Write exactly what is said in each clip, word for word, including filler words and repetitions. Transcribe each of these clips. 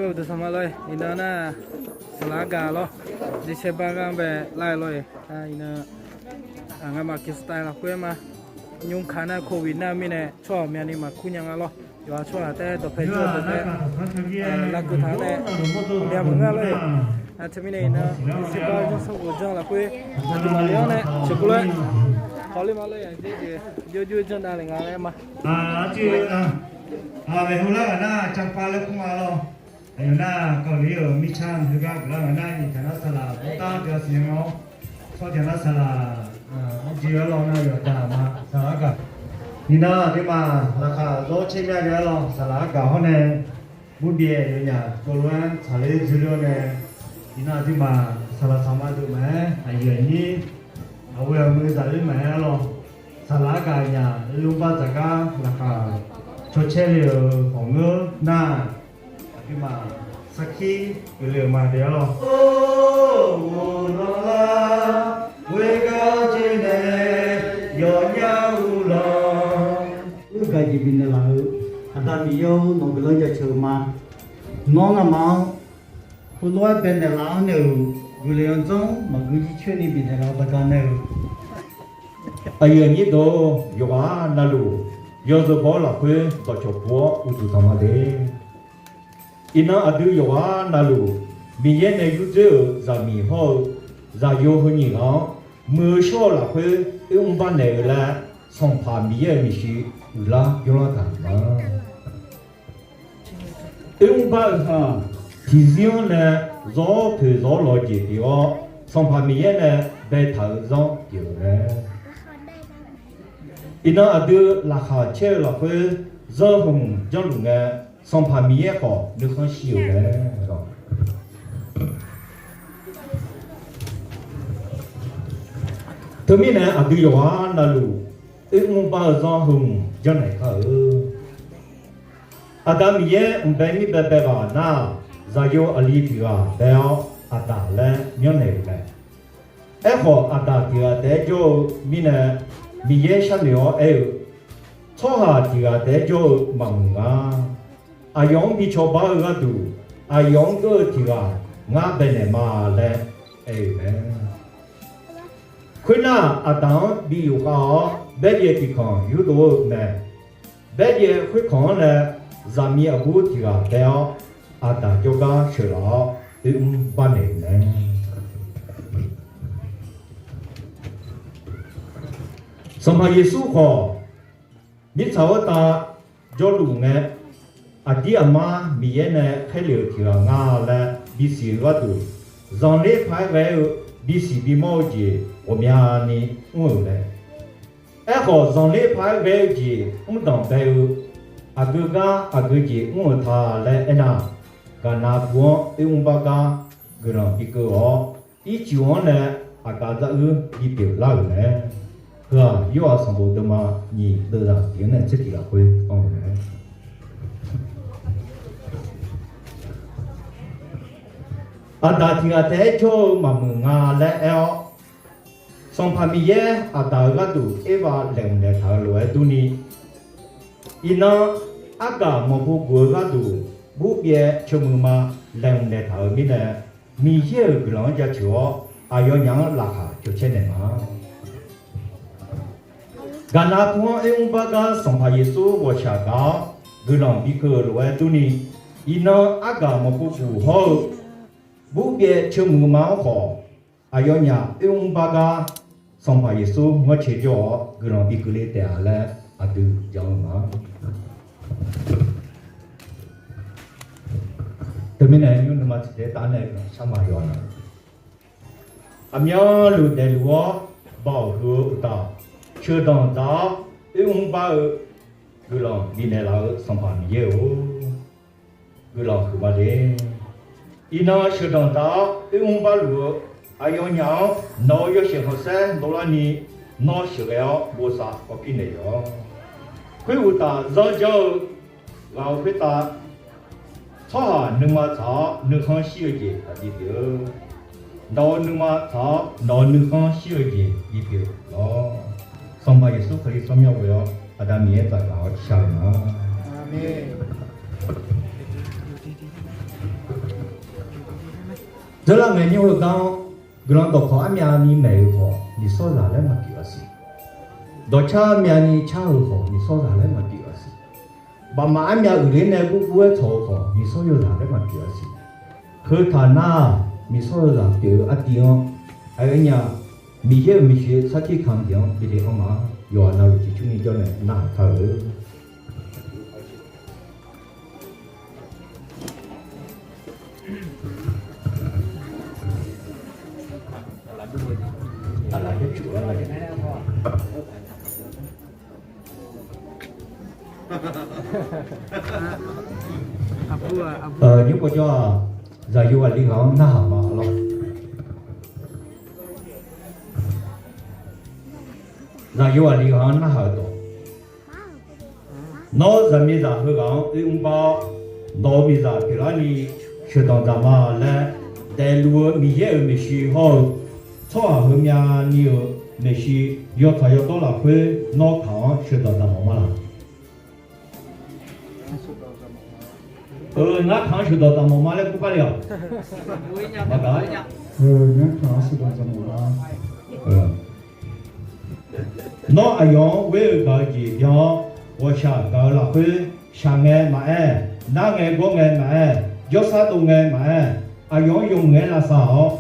Uqduq sanqma lor-e, iqnan nar, saqlaq argaq lor, jeqsaer bar gar bae lar-eu lor-e, iqnan, ngamaf กิจกรรม lafkhoer ma, nymr ka nar โควิด nar-eu mirnae tsawrhaq myavni maqkur nya nga lor. Yawqha tsawrhaq taef dawqpae jawr-eu dawqpae lavguv taq-anr nae, aqmyan maqngeur lor-e. Teumirnae iqnan, jeqsaer bar janr sanrghof janr lafkhoer, aqduimaf le-anr nae sheuqkhof lor-e. Hawler ma lor-e, aqjeq jeq jawrjawr janr davle nga laer ma. Maeqhu lar ghaq nar, Cangpav laer kur nga lor. Aqyawf nar, kawvle-euq mirtsa heugar guiqlar ghaq nar, nyiq taq nar saqlaq bawrtav jav siq-a-awr, tsawrjaq nar saqlaq, arjeq-aer lawr nar yawqdaq ma saqlaq argaq. Iqnan aqduimaf laqkhaq zawr caer mya-aer lawr saqlaq argaq hawr nae, murbyaev yawnyaf dovlof-aer tsaqler dzoerler-awr nae, iqnan aqduimaf saqlaq saqma deuq maqaer, aqyuif aqnyir, aqghoe aqmui zaqler maqaer lawr, saqlaq argaq nyaf-eu mrbar dzaqgar laqkhaq cawcaer le-euq khawf ngeur nar, aqduimaf sarkir pyeufle-euq ma daef-aer lawr. Or, ghoelar ghoergar joer nae yawnyar uvlanr. Uir gaq jeq bifnaeq laf-euq Aqda Miqyaer-or, nawq guiqlanq jaceuq-eu ma. Nawr ngamaf-anr heulof-aer baenaeq laf-anr naeq-euq guiqlanq yandzanr maqgui jircoer ni bifnaeq laf-eu baqdanae-euq Aqyuif aqnyir deuq-or, yawqghaq navluf yawzeu baw-awr lafkhoer dawqcawq puq-awr uqduq tanq ma de. Iqnan aqdui yawqghaq navluf Miqyaer nae yurdzoer-euq zaqmiq hawr-eu zaqyo heu nyiq ghaq-anr muiq-eu shawr-eu lafkhoer oermr bar naeq-eu laer, Sanqpaq Miqyaer-euq maeqshi uiqlar byanlar taq-euq ma. Oermr bar-eu ghaq tiqzir-anr nae zawr poeq zawr lawq jeq pyeuf-awr, Sanqpaq Miqyaer nae baetaq-eu zanr pyeuf-eu mae. Iqnan aqdui laqkhaq caer-eu lafkhoer zanr heu hmq janrluf ngae, Sanqpaq Miqyaer khawf nuikhanr shir-euq mae. Teumirnae aqdui yawqghaq navluf oermr bar-eu zanr heu hmq janrnaeq kar-eu Aqda Miqyaer mqbae mirbae bae ghaq nar-aq, zaqyo aqli tiq ghaq bae-awr Aqdaq laer myanrnaeq-euq mae. Aerkhawf, Aqdaq tiq ghaq taef-aer jawr-eu mirnae, Miqyaer sharnoeq-awr aer-eu, Tsawrhaq tiq ghaq taef-aer jawr-eu maqmuiq nga. Aqyawf-anr bi cawba-eu gharduq, aqyawf-anr geur-eu tiq ghaq ngar baenaeq ma laer aer-euq mae. Khoernar, Aqdaq-anr bi yufkhav-awr, Baerjaev tiq kanq yurdov-eu mae. Baerjaev khoerkanq-anr nae zaqmiq aqbur tiq ghaq bae-awr, Aqdaq jawrgar sheuqlaf-awr oermr bar naeq-euq mae. Sanqpaq Yeqsur khawf, mirtsaq khoertav jawrluf ngae, aqdir aqmar Miqyaer nae khaerlef-euq tiq ghaq nga laer bisiq-eu gharduq, zanqler paq-aer ghae-eu bisiq bimawr-eu jeq ghawqmyani mr-euq mae. Aerkhawf, zanqler paq-aer ghae-eu jeq mr danqbae-eu aqgeu gar aqgeu jeq mr-euq ta laer aernar, gaqnav pu-anr oermr bar gar guiqlanq bikeuv-awr, ircuf-anr nae aqgaf dzaruir bipyeuf lar-euq mae. Heu-aq, Yorhaq sanqbof deuvma nyiq deuvzaq tiq-anr nae tser tiq lafkhoer anr-eu mae. Aqdaq tiq ghaq taef-aer jawr-eu maqmuiq nga laer aer-awr, Sanqpaq Miqyaer Aqdaq-euq gharduq Ervav laeqhmq naeqtaq-euq lof-aer durni, iqnan argaq manqbu guf-eu gharduq burbyaev ceumuiq ma laeqhmq naeqtaq-euq mirnae, Miqyaer-euq guiqlanq-anr jaceuq-awr aqyawfnyaf-anr laqkhaq cawcaer naeq ma. Gaqnav pu-anr oermr bar gar Sanqpaq Yeqsur ghawqshaq gaq-awr guiqlanq bikeuv-euq lof-aer durni, iqnan argaq manqbu guf hawr-eu burbyaev ceumuiq ma-anr khawf, aqyawfnyaf oermr bar gar Sanqpaq Yeqsur ngar cae jawr-awr guiqlanq bikeuv le taef-a laer aqdui jan-eu ma. Teumirnae nymr nuima tiqdaev taf nae guiqlanq shar ma yawq-a. Aqmyanluf daefluf-awr baoq huiq-eu uqtaf, sheuqdanq dzaq-awr oermr bar-eu guiqlanq bifnaeq laf-eu Sanqpaq Miqyaer-or, guiqlanq huiq ma de. Iqnan sheuqdanq dzaq-awr oermr bar luf-eu aqyawfnyaf-anr nawq-euq yawshaef khanqsaer dovlarni, nawr sheuqghae-awr bosav kawvpir naeq yawq-awr, khoeruqtaf zanr janr-eu ghaq-euq khoertav tsawrhaq nuima tsaq-awr nuikhanr shir-eu jeq aqdui pyeuf-eu. Nawq-euq nuima tsaq-awr nawq-euq nuikhanr shir-eu jeq bipyeuf lawq. Sanqpaq Yeqsur Kali tsawrmyanr ghoe-awr Aqda Miqyaer tafgaq-awr shar-eu ma. Dzeurlar ngae nymr-eu gar-anr, guiqlanq dawqkawq armyavni maeq-eu khawf, miqsawrzaq laer maqpyeuf-a siq. Dawqcar armyavni car-eu khawf, miqsawrzaq laer maqpyeuf-a siq. Baqmaf armyav uiqler nae gurgur-aer tsawq-eu khawf, miqsawr yawzaq laer maqpyeuf-a siq. Heu taq nar-aq, miqsawr yawzaq pyeuf-eu artiv-anr, aqyawfnyaf Miqyaer-euq maeqshi sarkir kamq jeq-anr bide-anr ma. Yawqha navluf ciqcurni jawr nae narhaq kar-eu. Nymr pawjawr-aq, zaqyo aqli ghaq-anr narhaq ma lawr. Zaqyo aqli ghaq-anr narhaq-eu dawq. Nawr zaqmiqzaq heughaq-anr oermr bar-awr, nawq-euq miqzaq pyeuflarni sheuqdanq dzaq ma laer daefluf-eu Miqyaer-euq maeqshi hawr-eu tsawrhaq heumyavni-euq maeqshi yawtsaq yawdawr lafkhoer nawr kaq-anr sheuqdanq dzaq mawf ma laq? Ngar kaq-anr sheuqdanq dzaq mawf ma laer kur par le-awq. Maqgaq-a. Ngar kaq-anr sheuqdanq dzaq mawf ma. Nawr aqyawf-anr ghoer-eu gaq-eu jeq byan-awr, ghawqshaq gaq-eu lafkhoer shaq ngae maqaer, nar ngae gawr ngae maqaer, jawrsar dov ngae maqaer, aqyawf-anr yawmuiq-aer lavsav-awr,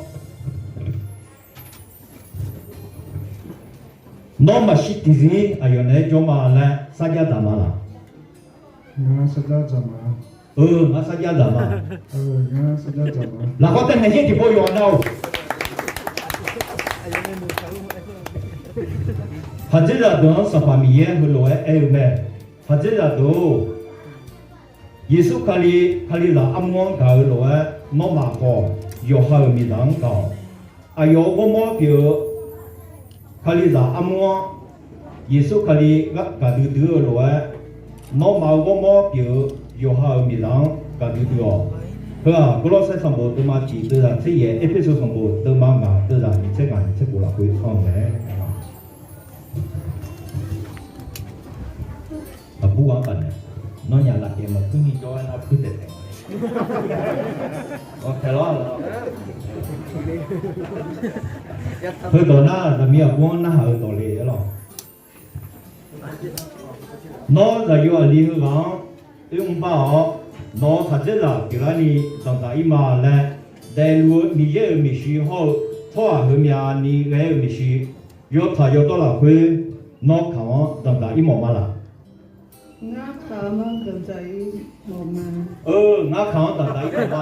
nawr maqshir tiqzir aqyawf naeq-aer jawr ma laer sarjax dzaq ma laq? Eu, ngar sarjax dzaq ma. Lafkhoer taev naeq-aer tiqpov yawqha nav-or. Khaqdzerzaq deuq-anr Sanqpaq Miqyaer heulof-aer aer-eu mae. Khaqdzerzaq deuq-or, Yeqsur Kali, Kalizaq armur-anr gaq-eu lof-aer, nawmaf khawf yawqha-euq miqzaq-anr gaq-awq. Aqyawf-euq ghawrmawr pyeuf-eu Kalizaq armur-anr Yeqsur Kali gaqdui dui-eu lof-aer, nawmaf-euq ghawrmawr pyeuf-eu yawqha-euq miqzaq-anr gaqdui dui-awq. Heu-aq, Gawrlawrsaer sanqbof deuvma tiq deuvzaq tser yaef, Erpersu sanqbof deuvma ngaq deuvzaq nyiq tser ngaq nyiq tser khof lafkhoer anr-eu mae. Aqbur ghaq-anr taf naeq, nawnyaf lafkhaeq maqkuir ni jawr-aer nar kuir taeq taeq-a. Heudawq nar zaqmiq aqbur-anr narhaq-eu dawq le-aer lawq. Nawr zaqyo aqli heughaq-anr oermr bar-awr, nawq-euq khaqdzerzaq pyeuflarni danqdzaq-ir ma laer daefluf-eu Miqyaer-euq maeqshi hawr-eu tsawrhaq heumyavni ghae-eu maeqshi yawtsaq yawdawr lafkhoer nawr kaq-anr danqdzaq-ir mawf ma laq? Ngar kaq-anr danqdzaq-ir mawf ma. Eu, ngar kaq-anr danqdzaq-ir mawf ma.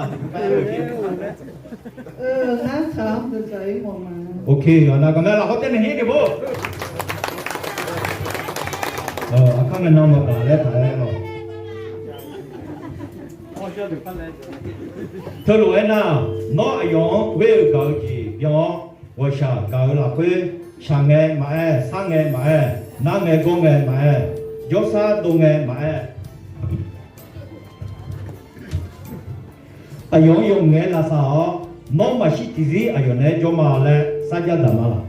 Eu, ngar kaq-anr danqdzaq-ir mawf ma. Ok, aqnav gaqmae lafkhoer taev naeq-aer tiqpov. Aqkar ngae nan maqbaq laer taq-aer lawq. Teulof-aer nar, nawr aqyawf-anr ghoer-eu gaq-eu jeq byan-awr, ghawqshaq gaq-eu lafkhoer shaq ngae maqaer, sar ngae maqaer, nar ngae gawr ngae maqaer, jawrsar dov ngae maqaer, aqyawf-anr yawmuiq-aer lavsav-awr, nawr maqshir tiqzir aqyawf naeq-aer jawr ma laer sarjax dzaq ma laq?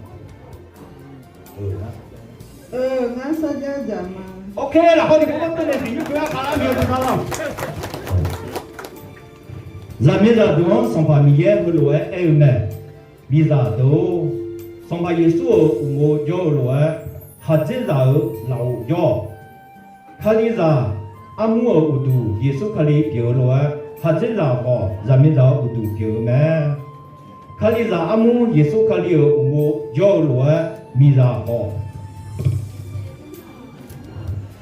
Ngar sarjax dzaq ma. Ok, lafkhoer tiqpov bar teunaeq siqnymr khoer-aer khavlar mya deuq nar lawq. Zaqmiqzaq deuq-anr Sanqpaq Miqyaer heulof-aer aer-eu mae. Miqzaq deuq-or, Sanqpaq Yeqsur-euq uqmov jawr-eu lof-aer, khaqdzerzaq-euq lafov jawr-awq. Kalizaq armur-euq uqduq Yeqsur Kali pyeuf-eu lof-aer, khaqdzerzaq khawf zaqmiqzaq-euq uqduq pyeuf-eu mae. Kalizaq armur Yeqsur Kali-euq uqmov jawr-eu lof-aer, miqzaq khawf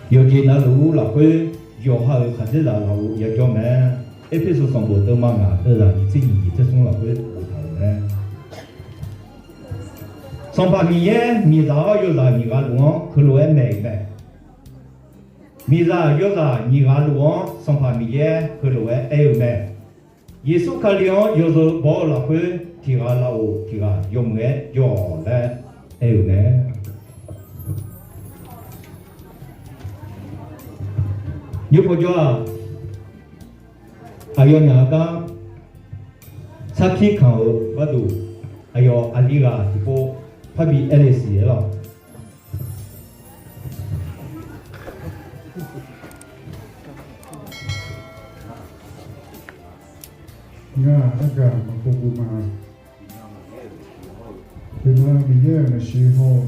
yawqjeq navluf lafkhoer yawqha-euq khaqdzerzaq lafov yajawr mae. Erpersu sanqbof deuvma ngaq deuvzaq nyiq tser nyiq nyiq tser smr lafkhoer boftaq-euq mae. Sanqpaq Miqyaer miqzaq-awr yawzaq nyiq ghaq luf-anr heulof-aer maeq-euq mae. Miqzaq yawzaq nyiq ghaq luf-anr Sanqpaq Miqyaer heulof-aer aer-eu mae. Yeqsur Kali-anr yawzeu baw-eu lafkhoer tiq ghaq laf-euq tiq ghaq yawmuiq-aer jawr-awq laer aer-euq mae. Nymr pawjawr-aq, aqyawfnyaf gar sarkir kamq-euq gharduq, aqyawf aqli ghaq tiqpov parbi aer le siq-aer lawq. Ngar-aq, argaq maqpov guv ma. Iqnan Miqyaer-euq maeqshi hawr-eu,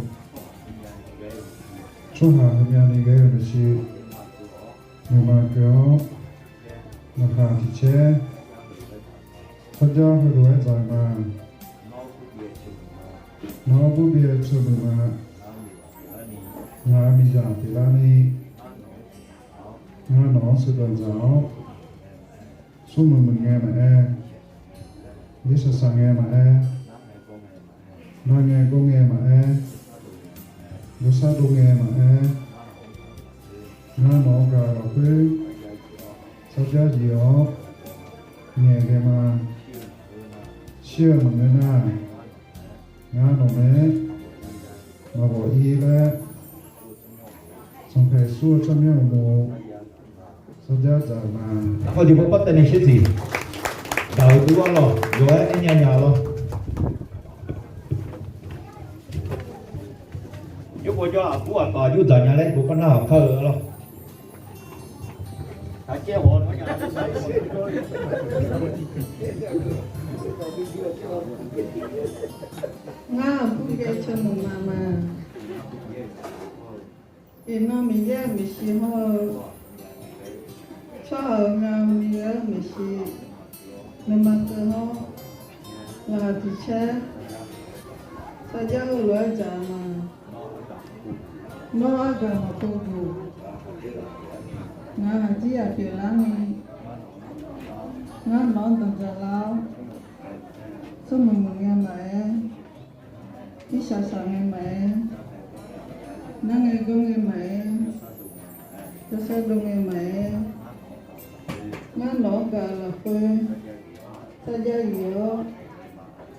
tsawrhaq heumyav ni ghae-eu maeqshi, nuima keuv-awr, laqkhaq tiq caer, sarjax heulof-aer dzaq-eu ma. Nawr bur byae ceuv muiq ma. Ngaq-euq miqzaq pyeuflarni, ngar nawq-anr sheuqdanq dzaq-awr, smrmuiq muiqngae maqaer, nir shaqshaq ngae maqaer, narngae gawrngae maqaer, dovsar dov ngae maqaer, ngar nawq-anr gaq-eu lafkhoer sarjax zif-awr ngaeqghae ma. Shir-eu maqngeur nar, ngar nawqmae maqghawq ir laer, Sanqpaq Yeqsur-eu tsawrmyanr uqmov sarjax dzaq-eu ma. Lafkhoer tiqpov par taev nae sher siq. Daq-eu duq-anr lawq, yawq-aer aernya nya lawr. Yawrpov jawr-aq, aqbur aqtaf aqjox dzaq nya laer tiqpov par nar-awq kar-eu lawr. Ngar aqbur byae ceuv muiq ma ma. Iqnan Miqyaer-euq maeqshi hawr-eu, tsawrhaq-euq myavnuiv ghae-eu maeqshi, nuima keuv hawr, laqkhaq tiq caer, sarjax heulof-aer dzaq-eu ma. Nawr argaq maqpov guq. Ngaq-euq aqdir yaq pyeuflarni, ngar nawq-anr danqdzaq lar-awr, smrmuiq muiqngae maqaer, nir shaqshaq ngae maqaer, narngae gawrngae maqaer, dovsar dov ngae maqaer, ngar nawq-anr gaq-eu lafkhoer sarjax zif-awr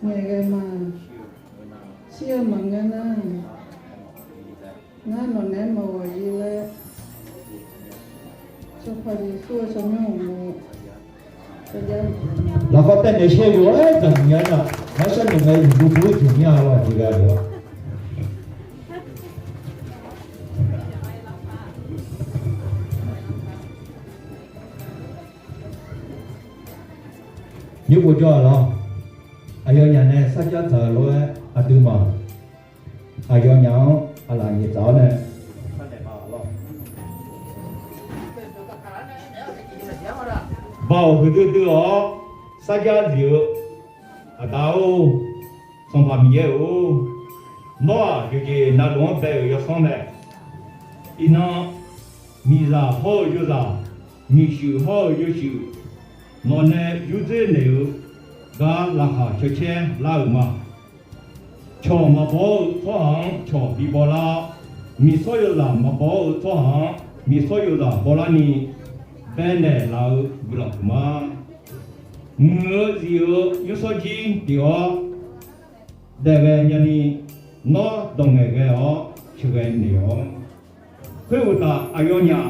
ngaeqghae ma. Shir-eu maqngeur nar, ngar nawqnaeq-aer maqghawq ir laer, Sanqpaq Yeqsur-eu tsawrmyanr uqmov sarjax zif-awr ngaeqghae ma. Lafkhoer taev nae sher-eu yawq-aer dzaq nya nar, ngar sharnoeq ngae yawqduq duq-aer jeq mya lawr jeq ghae-a. Nymr-mr jawr-aq lawr, aqyawfnyaf nae sarjax dzaq-eu lof-aer aqduimaf aqyawfnyaf-anr aqlaf nyiq dzaq-awr nae, Baoq huiqdui dui-awr sarjax zif-eu Aqda-or, Sanqpaq Miqyaer-or, nawr-aq yawqjeq navluf-anr bae-euq yawsanr mae. Iqnan, miqzaq hawr-eu yawzaq, miqshuif hawr-eu yawshuif, nawqnae yurdzer naeq-eu gar laqkhaq caw caer lar-euq ma. Cawq maqbaw-eu tsawrhaq-anr cawq bibaw lar-awr, miqsawr yawzaq maqbaw-eu tsawrhaq-anr miqsawr yawzaq bawlarni, baenaeq laf-eu guiqlanq huiqma. Muiq-eu zif-eu yawshawr jir pyeuf-awr, daef ghae nyani, nawr dawq ngaeq ghae-awr sheuqghae naeq-awr, khoeruqtaf aqyawfnyaf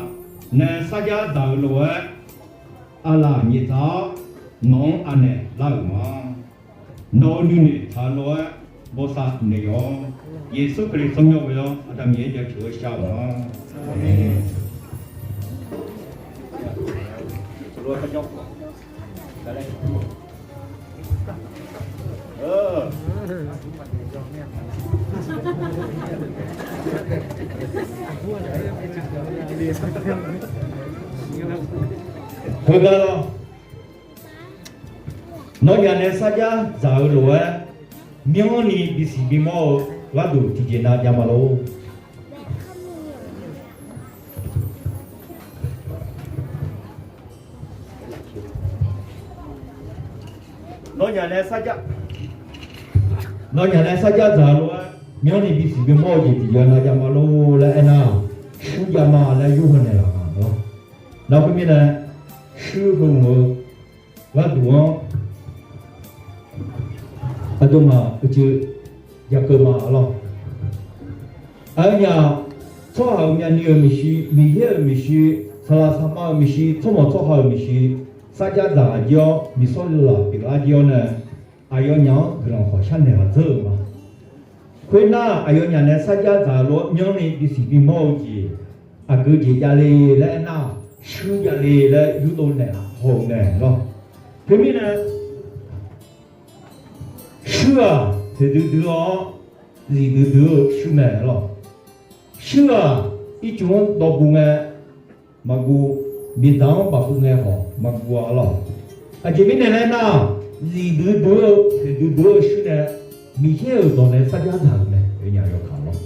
nae sarjax dzaq-eu lof-aer aqlaf nyiq dzaq-awr, nawq-anr anaeq lar-euq ma. Nawq-euq nuinoeq tsaq-eu lof-aer bawsav naeq-awr, Yeqsur Kali tsawrmyanr ghoe-awr Aqda Miqyaer jaceuq-eu shar-euq ma. Khoergar lawr, nawnyaf nae sarjax dzaq-eu lof-aer, myanrni bisiq bimawr-eu gharduq tiqjeq nav jav ma lor. Nawnyaf nae sarjax, nawnyaf nae sarjax dzaq-eu lof-aer myanrni bisiq bimawr-eu jeq tiqjeq nav jav ma lor laer aernar, shuir jav ma laer yur haw naeqlaf ma lor. Nar khoermirnae, shuir heu-eu gharduq-anr aqduimaf uicuiv jakeuv ma lor. Aqyawfnyaf, tsawrhaq-euq myavnuiv-euq maeqshi, Miqyaer-euq maeqshi, saqlaq saqma-euq maeqshi, tsawrmawq tsawrha-euq maeqshi, sarjax dzaq ghaq jir-awr, miqsawr yawzaq pyeuflar jir-awr nae, aqyawfnyaf-anr guiqlanq khawqshar naeq ghaq dzeur-euq ma. Khoernar, aqyawfnyaf nae sarjax dzaq-eu lof-aer myanrni bisiq bimawr-eu jeq, aqgeu jeq javle laer aernar, shuir javle laer yurdov naeqlaf haw-eu mae lor. Khoermirnae, Shuir-aq, toeqdui dui-awr, zifdui dui-eu shuir mae lawq. Shuir-aq, ircuf-anr dawqbuq ngae maqguv, miqdzaq-anr bafkeuv ngae khawf maqguv-a lawq. Aqjeq mirnae laer nar, zifdui dui-eu, toeqdui dui-eu shuir nae, Miqyaer-euq dawq nae sarjax dzaq-euq mae, oe nya yawkaq lawr.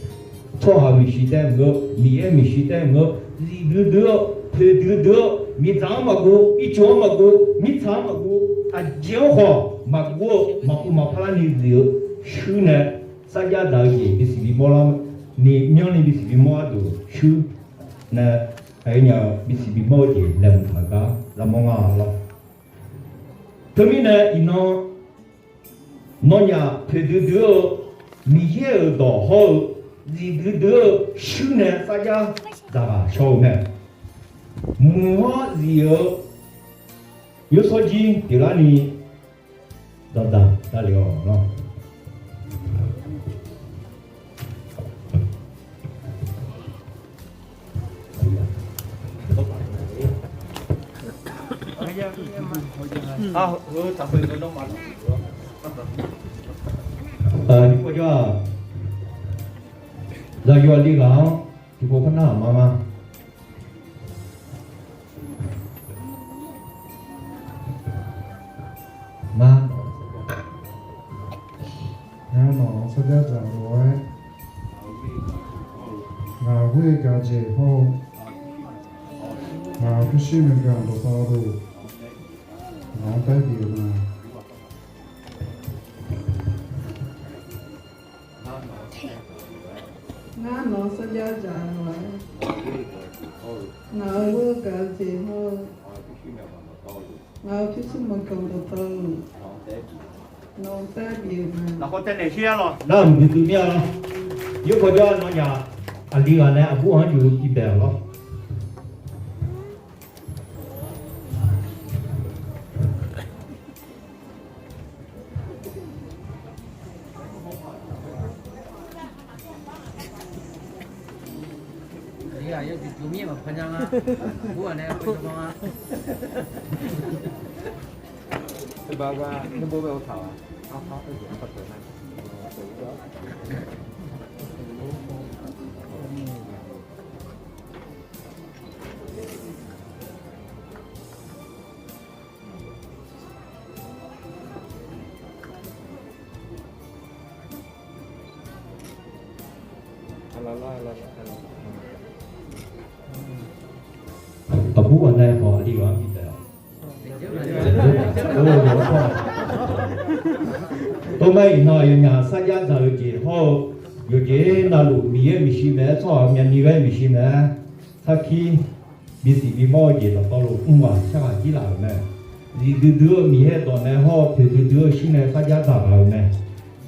Tsawrhaq maeqshi tae maqngeur, Miqyaer maeqshi tae maqngeur, zifdui dui-eu, toeqdui dui-eu, miqdzaq-anr maqguv, ircuf-anr maqguv, mirtsaq-anr maqguv, aqjeq-anr khawf maqguv-eu, maqkov maqpar larni zif-eu shuir nae sarjax dzaq-eu jeq bisiq bimawr lar ni, myanrni bisiq bimawr-a deuq shuir nae, aqyawfnyaf-eu bisiq bimawr-eu jeq laeqhmq taq-eu gar lavmawr nga lawr. Teumirnae iqnan nawnyaf toeqdui dui-eu Miqyaer-euq dawq hawr-eu zifdui dui-eu shuir nae sarjax dzaq ghaq shaw-eu mae. Muiq-awr zif-eu yawshawr jir pyeuflarni dawqdaq davlef-awq lawr. Nymrpawjawr-aq, zaqyo aqli ghaq-anr tiqpov par nar-aq ma ma. Ngar, ngar nawq-anr sarjax dzaq lof-aer, ngaq-euq ghoer-eu gaq-eu jeq hawr-eu, ngaq-euq pyurshuir myawqganq dawqtawvluf, ngaq-anr taer bif-eu ma. Ngar nawq-anr sarjax dzaq lof-aer, ngaq-euq ghoer-eu gaq-eu jeq hawr-eu, ngaq-euq pyurshuir myawqganq dawqtawvluf, nawq-anr taer bif-eu ma. Lafkhoer taev naeq shir-a lawq. Nar mqdui dui mir-a lawr. Nymrpawjawr nawnyaf aqli ghaq nae aqbur-anr juq-eu bibae-awq lawr. Aqbur ghaq nae khawf aqli ghaq-anr bitaef-a. Tov mae, iqnan aqyawfnyaf sarjax dzaq-eu jeq hawr-eu, yawqjeq navluf Miqyaer maeqshi mae-aer, tsawrhaq myavni ghae maeqshi mae-aer, sarkir bisiq bimawr-eu jeq dawqtawvluf mrghaq sharghaq jir laf-euq mae. Zifdui dui-eu Miqyaer dawq nae hawr-eu, toeqdui dui-eu shuir nae sarjax dzaq ghaq-euq mae.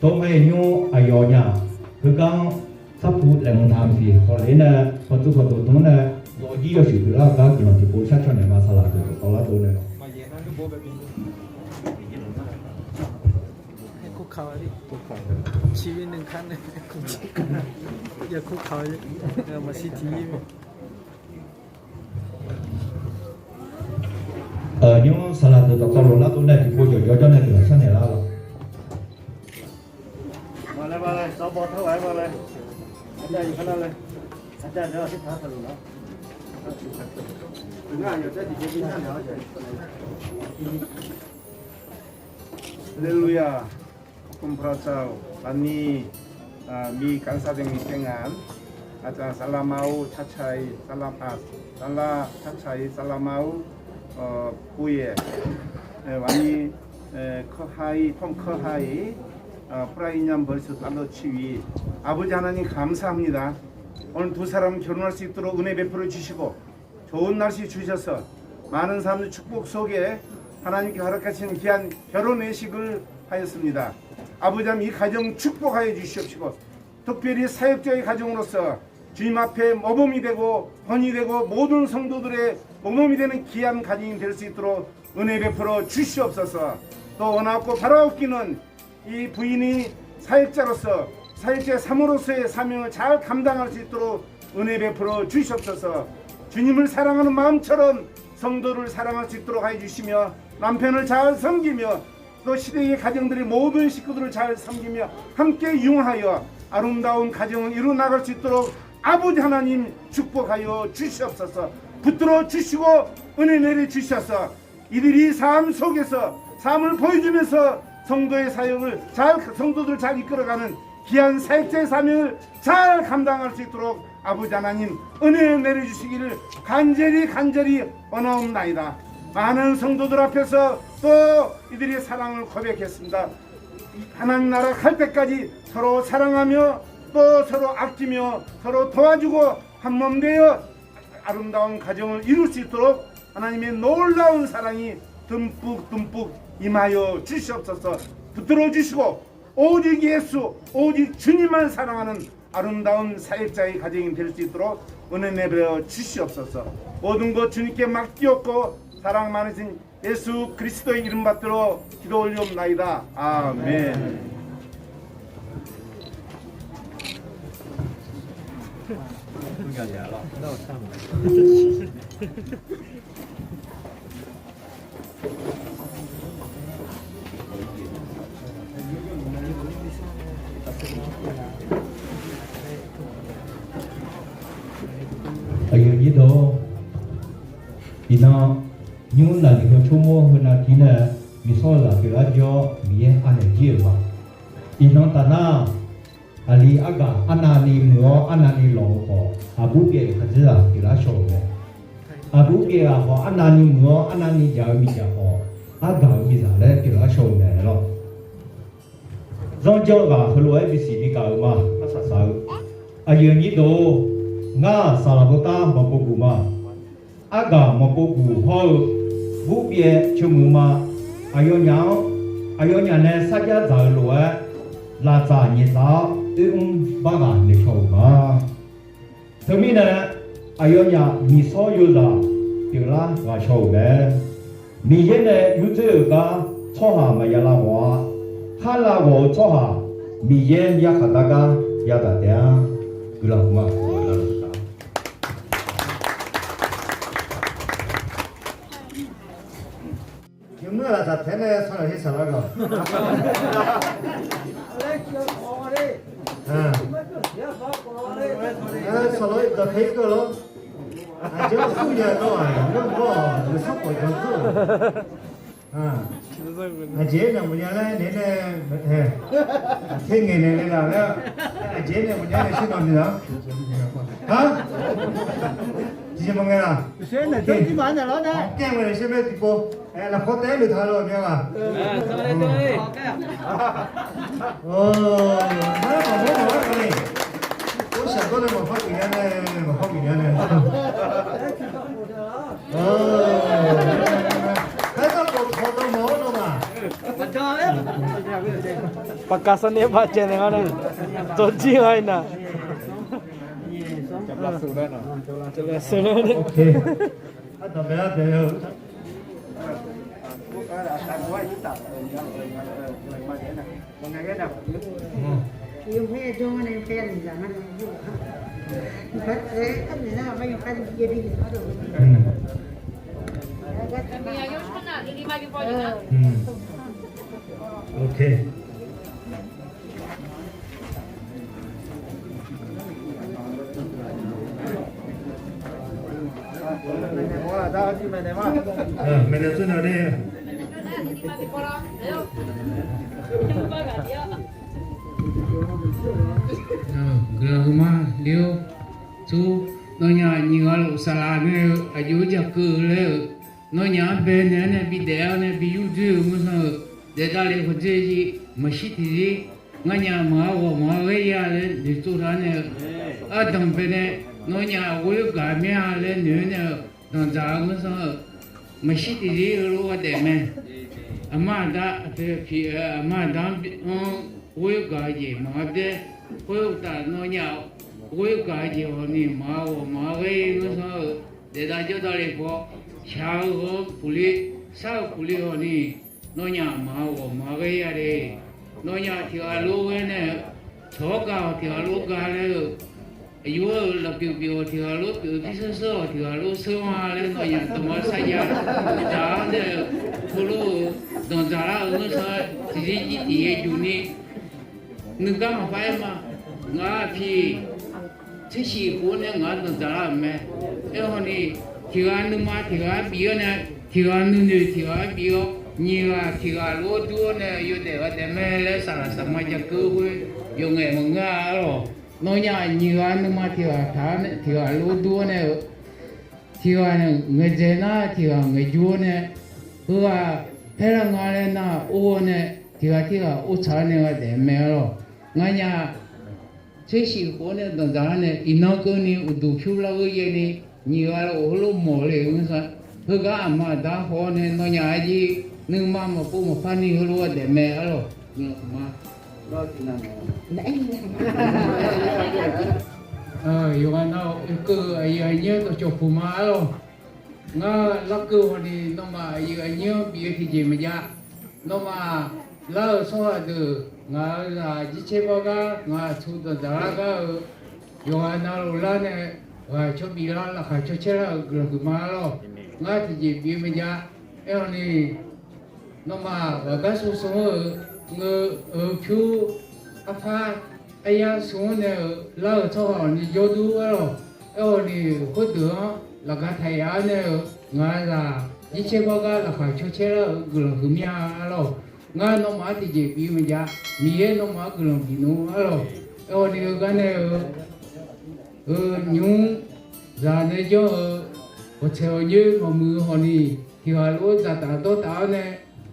Tov mae, nymr aqyawfnyaf heugar-anr sarpu laeqhmq taq-euq siq hawq ler nae, pawqtsuif pawqdmq dmr nae, zawqjir yawshuif pyeuflar-eu gar guiqlanq tiqpov shar caw naeq ma. Saqlaq deuq dawqtawvlar dov nae ให้คุกเข่าดิ ชีวิตหนึ่งครั้งเนี่ย อย่าคุกเข่าเยอะ เออ มาสิ ทีนี้ Nymr saqlaq deuq dawqtawvluf lar dov nae tiqpov jawqjawr jawr nae guiqlanq shar naeq lar lawq. มาเลย มาเลย สบ เท่าไหร่ มาเลย อาจารย์อยู่ข้างหน้าเลย อาจารย์ เดี๋ยวอธิษฐานสรุปนะ ถึงหน้าอยู่ ได้ Haleluya. ขอบคุณพระเจ้า วันนี้ อ่า มีการแสดงในงาน อาจารย์สาลาเมาชัดชัย สาลา อ่า สาลาชัดชัย สาลาเมา 어, 부에, 에, 많이, 에, 커하이, pomkhawhai, 어, 프라이념 벌써 달로 치위. 아버지 하나님 감사합니다. 오늘 두 사람 결혼할 수 있도록 은혜 베풀어 주시고 좋은 날씨 주셔서 많은 사람들 축복 속에 하나님께 허락하신 귀한 결혼 예식을 하였습니다. 아버지 하나님 이 가정 축복하여 주시옵시고 특별히 사역자의 가정으로서 주님 앞에 모범이 되고 본이 되고 모든 성도들의 모범이 되는 귀한 가정이 될 수 있도록 은혜 베풀어 주시옵소서. 또 원하고 바라옵기는 이 부인이 사역자로서 사역자의 사모로서의 사명을 잘 감당할 수 있도록 은혜 베풀어 주시옵소서. 주님을 사랑하는 마음처럼 성도를 사랑할 수 있도록 하여 주시며 남편을 잘 섬기며 또 시대의 가정들이 모든 식구들을 잘 섬기며 함께 융화하여 아름다운 가정을 이루어 나갈 수 있도록 아버지 하나님 축복하여 주시옵소서. 붙들어 주시고 은혜 내려 주셔서 이들이 삶 속에서 삶을 보여주면서 성도의 사역을 잘, 성도들을 잘 이끌어가는 귀한 사역자의 사명을 잘 감당할 수 있도록 아버지 하나님, 은혜를 내려주시기를 간절히 간절히 원하옵나이다. 많은 성도들 앞에서 또 이들의 사랑을 고백했습니다. 하나님 나라 갈 때까지 서로 사랑하며 또 서로 아끼며 서로 도와주고 한 몸 되어 아름다운 가정을 이룰 수 있도록 하나님의 놀라운 사랑이 듬뿍 듬뿍 임하여 주시옵소서. 붙들어 주시고 오직 예수, 오직 주님만 사랑하는 아름다운 사역자의 가정이 될 수 있도록 은혜 내려 주시옵소서. 모든 것 주님께 맡기옵고 사랑 많으신 예수 그리스도의 이름 받들어 기도 올리옵나이다. 아멘. Aqyuif aqnyir deuq-or, iqnan nymr naqliq heu tsawrmawr heunav tiv nae miqsawr-eu ghaq pyeuflar jir-awr Miqyaer anaeq jir-euq ma. Iqnan tafnar, aqli argaq arnavni muiq-awr arnavni lawq-eu khawf, aqbur pyaev-euq khaqdzerzaq pyeuflar shaw-euq mae. Aqbur pyaev-aq khawf, arnavni muiq-awr arnavni jaq-eu miqjaq khawf, argaq-euq miqzaq laer pyeuflar shaw-euq mae lawr. Zanrjan ghaq heulof-aer bisiq bigaq-euq ma. Arsaq saq-eu aqyuif aqnyir deuq-or, ngar-aq saqlaq bawrtav maqpov guq ma. Argaq maqpov guq hawr-eu bur pyaev ceumuiq ma. Aqyawfnyaf-anr, aqyawfnyaf nae sarjax dzaq-euq lof-aer, laftsaq nyaeftsaf-awr oermr bar ghaq naeqcaw-euq ma. Teumirnae, aqyawfnyaf miqsawr yozaq pyeuflar ghaq shaw-euq mae. Miqyaer nae yurdzoer-euq gar tsawrhaq maqya lav ghawf-a. Khar lav ghawf-eu tsawrhaq Miqyaer yarkhaq dar gar yadaq taef-a. Guiqlanq ma. Yawmuiq-aq lafsaq taef-aer nae sanqlaq her saqlar gaq. Sanqlaq-ir dawqpae-ir dawq lawr. Aqjeq-anr surya dawr-aq, yawmuiq-awq, yawsanr khawf janr dur-aq. Aqjeq-aer nae maqnya laer naeq-aer nae, aqter ngaeq naeq naeq laf laer, aqjeq-aer nae maqnya nae shir nawq ni-a. Tiqjeq maqngae laf. Khaer ngae nae shir mae tiqpov. Lafkhawr taef-aer noeqtaq lawq mya ghaq. Nar maqmawr mawf-aer nae, or shaqdawr nae maqpar guiq nya nae, maqpar guiq nya nae. Khaertaq khof tawqdawq mawf-awr nawmaf. Paqkaq sawrnae baqcaev naeq-awr nae, dawqjir gha-ir nar. Ardanq bae-aer bae-eu. Ok. Maeqnaeq tsovnaeq de. Guiqlanq huiqma ler-awr, tsov, nawnyaf nyiq ghaq luf saqlaq nae-eu aqjox-aer jakeuv-eu laer-euq, nawnyaf-anr bae naeq-aer nae bidaef-awr nae bi yurdzoer-euq mursanr-euq daef davlef khawdzer jir maqshir tiqzir, nganyaf maqghawq maqghaer ya laer noeqtsov taq nae-eu, ardanq bae nae nawnyaf ghoer gaq mir-a laer noeq-aer nae-eu danqdzaq-eu mursanr-euq maqshir tiqzir heulof-aer daef mae. Aqma aqda aqpoeq piq-eu aqma aqda-anr ghoer gaq-eu jeq maqghaer byaer, khoeruqtaf nawnyaf ghoer gaq-eu jeq hawni maqghawq maqghaer mursanr-euq daef dav jawr davlef paw, shaq-eu ghawq-eu puqle, sar-eu puqle hawni, nawnyaf maqghawq maqghaer ya le. Nawnyaf tiq ghaq lof-aer nae-eu, cawq-awr gaq-awq tiq ghaq lof-aer gaq laer-eu, Aqyawf-euq lafpyeuf pyeuf-awq tiq ghaq lof pyeuf, pirsheur sheur-awq tiq ghaq lof sheur ma laer nawnyaf dawqma sarjav dzaq-awr nae-eu, heulof-eu danqdzaq lar-eu ngeur sar tiqzir jir tiq ghae juq ni nuigar maqpar aer ma. Ngaq-aq tiq tser shif khof-awr nae ngaq-anr danqdzaq lar-euq mae. Aerkhawf ni, tiq ghaq nuima tiq ghaq-anr bif-awr nae, tiq ghaq nuinoeq tiq ghaq-anr bif-awr, nyiq ghaq tiq ghaq lof-aer dur-awr nae yawdaef ghardaef mae laer saqlaq saqma ja keuv khoer yawf ngaef maqngeur-a arlawq. Nawnyaf nyiq ghaq nuima tiq ghaq taq-awr nae tiq ghaq lof-aer dur-awr nae-eu, tiq ghaq ngaeqdzaeq nar tiq ghaq ngaeqjur-awr nae, heughaq paerlar nga laer nar or-awr nae, tiq ghaq tirghaq or tsaq-awr nae ghardaef mae arlawq. Nganyaf tser shif khof-awr nae danqdzaq-awr nae iqnan keuvni uqduq pyur lar-eu yaev ni, nyiq ghaq lof heulof mawq le-eu ngeur sar, heugar aqma aqda haw-awr nae nawnyaf arjir nuima maqpov maqpar ni heulof ghardaef mae arlawq. Guiqlanq huiqma. Yawqghaq nav-euq oekeuv-eu aqyuif aqnyir-anr dawqcawq puq ma arlawq. Ngar larkeuv hawni nawmaf aqyuif aqnyir-anr bif-eu tiqjeq maqjav. Nawmaf lar-euq tsawrhaq deuq ngaq-euq zaq jircaer bar gar ngaq-aq tsu danqdzaq lar gar-eu, yawqghaq navluf lar nae ghaq cawbif lar laqkhaq cawcaer lar-euq guiqlanq huiqma arlawq. Ngar tiqjeq bif-eu maqjav. Aerkhawf ni, nawmaf ghaqgar smr smr-eu ngeur-eu pyur arpar aryar smr-anr nae-euq lar-euq tsawrhaq ni jawrdur arlawq. Aerkhawf ni, khoerdeuq-anr laqga taq yaf-awr nae-euq ngaq-euq zaq jircaer bar gar laqkhaq cawcaer lar-euq guiqlanq huiqmya arlawq. Ngar nawmaf-anr tiqjeq bif-eu maqjav. Miqyaer nawmaf-anr guiqlanq bif nmr arlawq. Aerkhawf ni, heugar nae-eu nymr zaq nae janr-eu ghawqtsaeq ghawqnyoer maqmuiq-eu hawni, tiq ghaq lof-aer dzaqtaf dawrtaf-awr nae,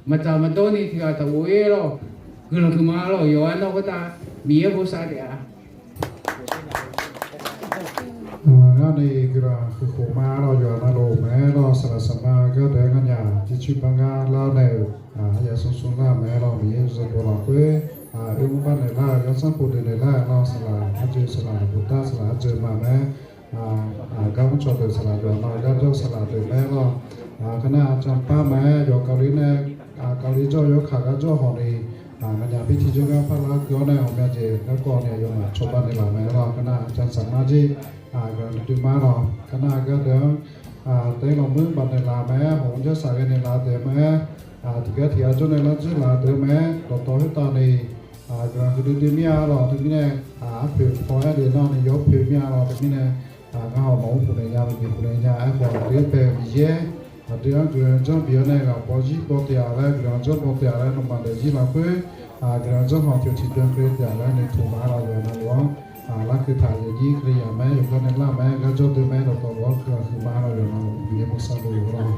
maqdzaq maqdawr ni tiq ghaq taq ghof-ir lawq. Guiqlanq huiqma lawq. Yawqghaq navluf khoertav Miqyaer bosav taef-a. Ngar ni guiqlanq huiqkhof ma lawq. Yawqghaq navluf mae lawq. Saqlaq saqma gardeuq-aer nganyaf jircoer bar ngar lar nae-euq aqyaf smr smr lar mae lawq. Miqyaer yawzeu dov lafkhoer oermr bar naeq lar-euq yawsanr pov deuq naeq lar-euq lawq. Saqlaq arjeuq saqlaq boftaq saqlaq arjeuq ma mae. Gar mr cawq deuq saqlaq yawqnan gar jawr saqlaq deuq mae lawq. Kar nar aqcawq par mae-aer yawqgaq le nae gaq le jawr yawkaq gar jawr hawq ni, nganyaf bi tiqjawr gar par lar keuv-awr nae ghawqmya jeq garkawv ni aqyawfmaf cawba naeqlaf mae lawq. Kar nar aqcawq saqma jir gaq le dui ma lawq. Kar nar gardeuq-anr taef-aer lawq muir baf naeqlaf mae-aer hawq-anr jawr saq ghae naeqlaf deuq mae-aer, tiqgar tiqgar jawr nae lar jir laf deuq mae-aer dawqtawv khoertav ni guiqlanq huiqdui dui mir-a lawq. Teumirnae arpoeq paw-aer le nar ni yawpoeq mir-a lawq. Teumirnae ngar hawq maqmr puq naeq nya maqjeq puq naeq nya aerkhawf aqdui-aer bae-euq Miqyaer aqdui-anr guiqlanq janr bif-awr nae ghaq baw jir baw taef-a laer guiqlanq janr baw taef-a laer nawmaf daefzir lafkhoer guiqlanq janr hawq pyeuf tiqbyan kle taef-a laer noeqtmq ma lawq. Yawqghaq navluf-anr larkeuv taq yaeqnyir kle yaq mae-aer yawqgar nae lar mae-aer gar jawr deuq mae-aer dawqtawv lof-aer guiqlanq huiqma lawq. Yawqghaq navluf Miqyaer bosav dov lawq.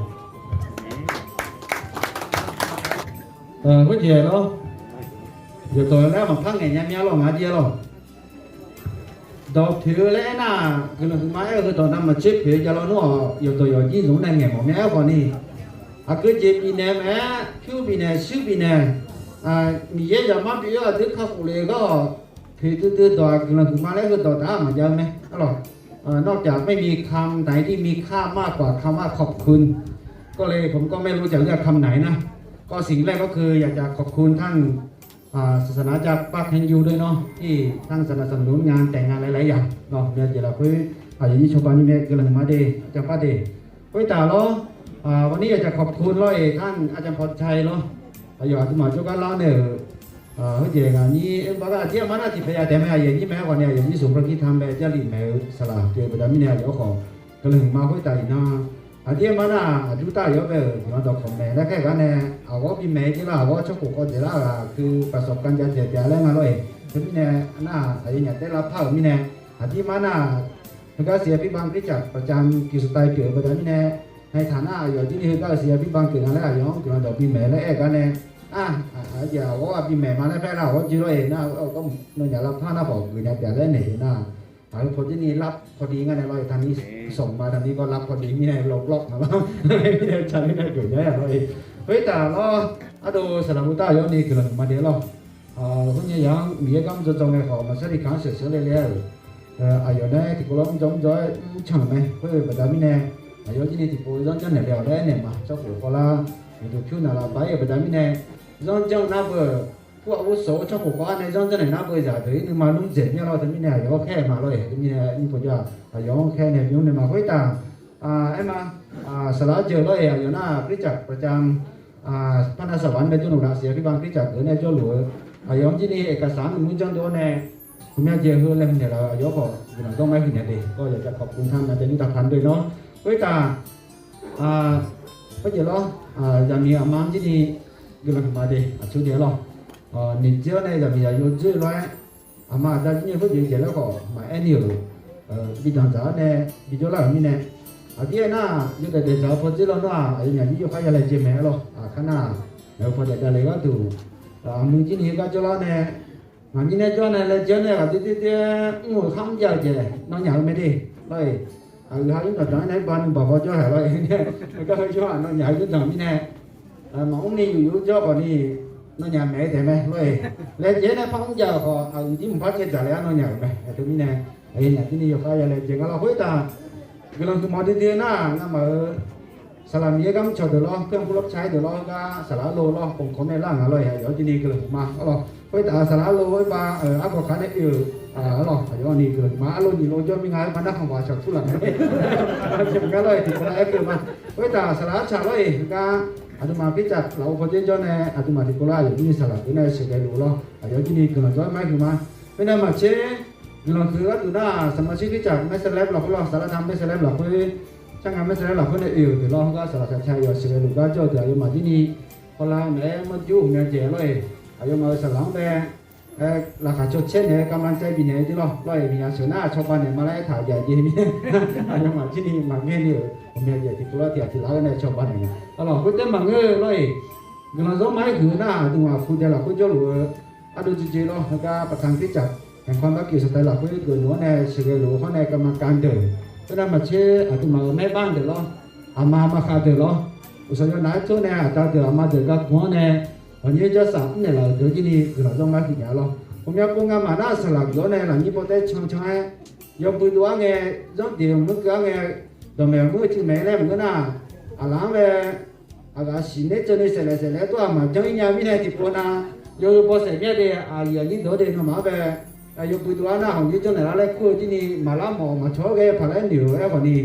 Khoerjeq lawr, yawqdawq laer maqpar ngaeq nya mya lawq ngar jir-a lawq. Dawq poeq-eu laer aernar, guiqlanq huiqma aer-eu heudawq navmaqtser poeq-eu javlawr nmr-awq. Yawqdawq yawqjir zmq-anr nae ngaeq mawf mya aerkhawf ni, aqgeujeq bifnaeq mae-aer pyur bifnaeq shuir bifnaeq, Miqyaer zaqmar bi-awr aqdui kakhof le-eu gar-awq. Poeq duidui dawq-aq guiqlanq huiqma laer heudawq taf-a maqjav-eu mae arlawq. นอกจากไม่มีคำไหนที่มีค่ามากกว่าคำว่าขอบคุณ ก็เลยผมก็ไม่รู้จะเลือกคำไหนนะ ก็สิ่งแรกก็คืออยากจะขอบคุณท่าน ศาสนาจารย์ป้าแคนยูด้วยเนาะ ที่ท่านสนับสนุนงานแต่งงานหลายๆอย่างเนาะ มีอะไรเยอะแยะเลย อาจารย์ป้าเดช อาจารย์ป้าเดช วันนี้อยากจะขอบคุณร้อยเอกท่านอาจารย์พรชัยเนาะ เดี๋ยวอาตมาจะเล่าเนี่ย Heujeq ngaq nyir aer-eu bar gar aqdir aqmar nar tiqpaeq ya taef mae. Aqyawf nyir maeq-aer khawf ni aqyawf nyir smq พระคริสต์ธรรม bae Jarlif maeq-eu saqlaq pyeuf-eu baqda mirnae aqyawf khawf guiqlanq huiqma khoertav iqnan, aqdir aqmar nar aqdur tar aqyawf bae-euq guiqlanq dawqkawq maeq laer khaer gar nae, aqghawr bi maeq-eu jir lar aqghawr tsawrkhof kawv dzaeq lar ghaq keu ประสบการณ์ ja dzaeq taef-a laer nga lor-eq. Teumirnae nar aqyawfnyaf taef lavpar-euq mirnae, aqdir aqmar nar heugar siq-aer พี่บัง คริสตจักรประจำ Kirstai pyeuf-eu baqda mirnae, ในฐานะ aqyawf jir ni heugar-eu siq-aer พี่บัง pyeuf nga laer aqyawf-anr guiqlanq dawq bi maeq laer aer-eu gar nae, aqghawr-aq bi maeq ma laer paer lar ghawr jir lor-eq nar, nawnyaf lavpar nar khawf guiqnya taef laer naeq-eu nar, aqlor paw jir ni รับพอดี ngar nae lor-eq. Taqni sanqma taqni gar รับพอดี mirnae lawr lawr nga lor, mirnae tsaqler nae geuf nya-a lor-eq. Khoertav lawr, ardov saqlaq boftaq yawr ni guiqlanq huiqma de lawr. Khoernyaf-anr Miqyaer gar mr dzaw dzaw ngae khawf maqsar ni kaq-anr sheuqsheuq le le-euq, aqyawf nae tiqkawv lawr mr dzaw mr dzaw-aer mr can-euq mae. Khoer-eu baqda mirnae, aqyawf jir ni tiqpov zanr janrnaeq le-awq laer naeq ma. Tsawrkhof khawvlar uqduq pyur naqlaf baq-ir-euq baqda mirnae, zanr janr-eu nar beu-euq Ur-aq ur-sawq-eu tsawrkhof khawf-anr nae janr janrnaeq nar beuv zaq deuq-ir nuima nmr dzaeq mya lawr. Teumirnae aqyawf-anr khaer-eu ma lawr-eq. Teumirnae nymr pov jawr-aq aqyawf-anr khaer nae bymr nae ma khoertav, aer ma, saqlaq-anr jeuq lawr-eq. Aqyawf nar คริสตจักรประจำ Parnasaqbaq-anr nae jawrluf laf siq-a. Pirban คริสตจักร deuq-anr nae jawrluf-eu, aqyawf-anr jir ni เอกสาร nuima janr dov-awr nae, heumya jaeq heu laeqhmq naeqlaf-euq aqyawf khawf guiqlanq zawr ma-aer huiqnya de. Kawv yawqjaq kawq pov nar myav dae nymr taq paq dov-ir nawr. Khoertav, arjeq lawr, zaqmiq aqma-anr jir ni guiqlanq huiqma de. Aqcawq de lawr, niqdzer-awr nae zaqmiq zaqyo dzoer lawr-aer, aqma aqda jir ni khoerjeq jaeq laer khawf maqaer ni-euq, bi danqdzaq-awr nae bi jawrlar-euq mirnae, aqdir aernar, yawdaef daefdzaq-eu pawdzer lawr nar-aq, aqyawfnyaf jir yawkhav ya laejae mae-aer lawr. Aqkar nar, maeq-eu pawdaef davle gharduq, aqmuiq jir ni gar jawrlar-awr nae, ngaq mirnae jawr nae laejae-awr nae ghaqdir dir dir mr-euq kharmr jav-eu jeq nawnyaf-eu mae de lawr-eq. Aqyuif ha yurdanq danq-aer nae ba nuibaq baw jawr haq lawr-eq. Gar heu jawr-aq nawnyaf-eu yurdanq mirnae, maqmr ni yuf yuf jawr khawf ni, nawnyaf maeq-eu taef mae lawr-eq. Laejae-awr nae par mr jav-euq khawf aqyuif jir mqpar caevdzaq le-ar nawnyaf-euq mae. Aqteu mirnae, aqyawfnyaf jir ni yawkhav ya laejae nga lawr. Khoertav guiqlanq huiqmawf duidui nar, ngamaf-euq saqlaq Miqyaer gar mrcawq deuq lawr, เพื่อนร่วมใช้ deuq lawr, gar saqlaq arlo lawr, ผมขอ nae lar nga lawr-eq. Aqyawf-anr jir ni guiqlanq huiqma-awr lawr. Khoertav saqlaq arlo-aer ba, argawq kaq nae oe-euq, arlawr, aqyawf-anr ni guiqlanq huiqma. Arlo nyiq lo jawr mir nga-aer ba nar khanqbaq cawq turlaf nga, gar lawr-eq tiqkawv lar-aer keuv ma. Khoertav saqlaq arcaq lawr-eq gar, aqduimaf คริสตจักร lafov pawdzer jawr nae aqduimaf tiqkawv lar aqyawf jir ni saqlaq deuq nae sheuqghae luf lawr. Aqyawf-anr jir ni guiqlanq zawr-aer ma-aer huiqma. Khoernar maqtser guiqlanq huiq gharduq nar, สมาชิก คริสตจักร Maersaer Live lafkhoer lawr, saqlaq taq Maersaer Live lafkhoer, carnga Maersaer Live lafkhoer nae oe-euq deuq lawr, heugar saqlaq saqcae yawf sheuqghae luf gar jawr-eu deuq aqyawfmaf jir ni, hawlar naeq-aer manrjur ghawqmya jaeq lawr-eq. Aqyawfmaf-euq saqlaq-anr bae, laqkhaq caw caer naeq-aer garma caev bifnaeq-eu jir lawr. Lawr-eq miqya sheuq nar cawba naeq ma laer aertaq jav jeq mirnae, aqyawfmaf jir ni maqngeur ni-euq ghawqmya jaeq tiqkawv lar tiq ghaq tiq laf-aer nae cawba naeq nga. Arlawr khoertav maqngeur lawr-eq. Guiqlanq zawr ma-aer huiq-eu nar, aqduimaf pu dae lafkhoer jawrluf-eu ardov jeq jeq lawr, heugar ประธานคริสตจักร แห่งความรัก เกียรติ สไตล์ lafkhoer geuf luf-awr nae sheuqghae luf-eu hawr nae garma kav deuq, khoernar maqtser aqduimaf-euq maerbar deuq lawr, aqma maqkhaq deuq lawr, uqshawq yawnaf-aer tsov nae aqda deuq aqma deuq garkmq-anr nae ghawqnyir jarsaf mrnaeq laf-euq deuq jir ni guiqlanq zawr ma-aer huiqnya lawr. Ghawqmya pov ngamaf nar saqlaq geuf-awr nae lafnyir pawtaer can can-aer, yawbui dov-ar ngae, zanrdeuq maqngeur keuv-ar ngae, dawqmaeq maqngeur-eu cuiv maeq-aer laer maqngeur nar, aqlaf-anr bae aqghaq siqner tsovni saeflaef saeflaef-aer tov-aq maqjanr-ir nya mirnae tiqpov nav, yawzeu bawsaef mir-a de. Aqyuif aqnyir deuq-awr de nawmaf-anr bae, yawbui dov-ar nar ghawqnyir janrnaeq lar laer kur-eu jir ni maqlar mawf maqcawq-awr ghae paq laer noeq-eu aer khawf ni,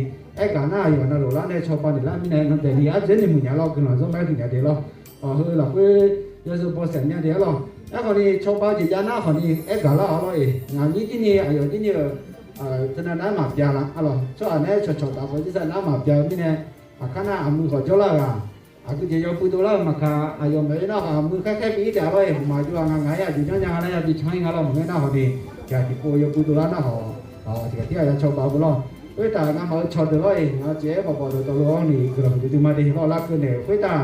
aergaq nar aqyawf navluf lar nae cawba naeq lar mirnae nan daeq ni ardzaer ni muiqnya lawr, guiqlanq zawr ma-aer huiqnya de lawr. Heu lafkhoer yawzeu bawsaef mir-a de-ar lawr. Aerkhawf ni cawba jeq jav nar khawf ni aergaq lar-awr lawr-eq, ngaq nyir jir ni aqyawf jir ni-euq teunav nav-aer maqbya la-a lawr. Tsawrhaq nae-aer cawqcawq taf khawf jir sar nav-aer maqbya-eu mirnae, aqkar nar aqmuiq khawf jawrlar-eu ghaq, aqgeu jeq yawbui dovlar-euq maqkaq, aqyawf maeq-eu nar khawf aqmuiq khaer khaer bi-ir taef-a lawr-eq. Hmqmaq jov-aq nga ngaq-aer aqjeq janrnya nga nar yabi can-ir nga lawr. Maqngeur nar khawf ni, tiq ghaq tiqpov yawbui dovlar nar khawf, tiq ghaq tir ghaq ya cawba-eu lawr. Khoertav ngamaf-eu cawq deuq lawr-eq, ngaq-eu jeq-aer bawqbawq dawqtawvluf-awr ni guiqlanq huiq duidui ma de lawr. Larkeuv naeq-euq khoertav,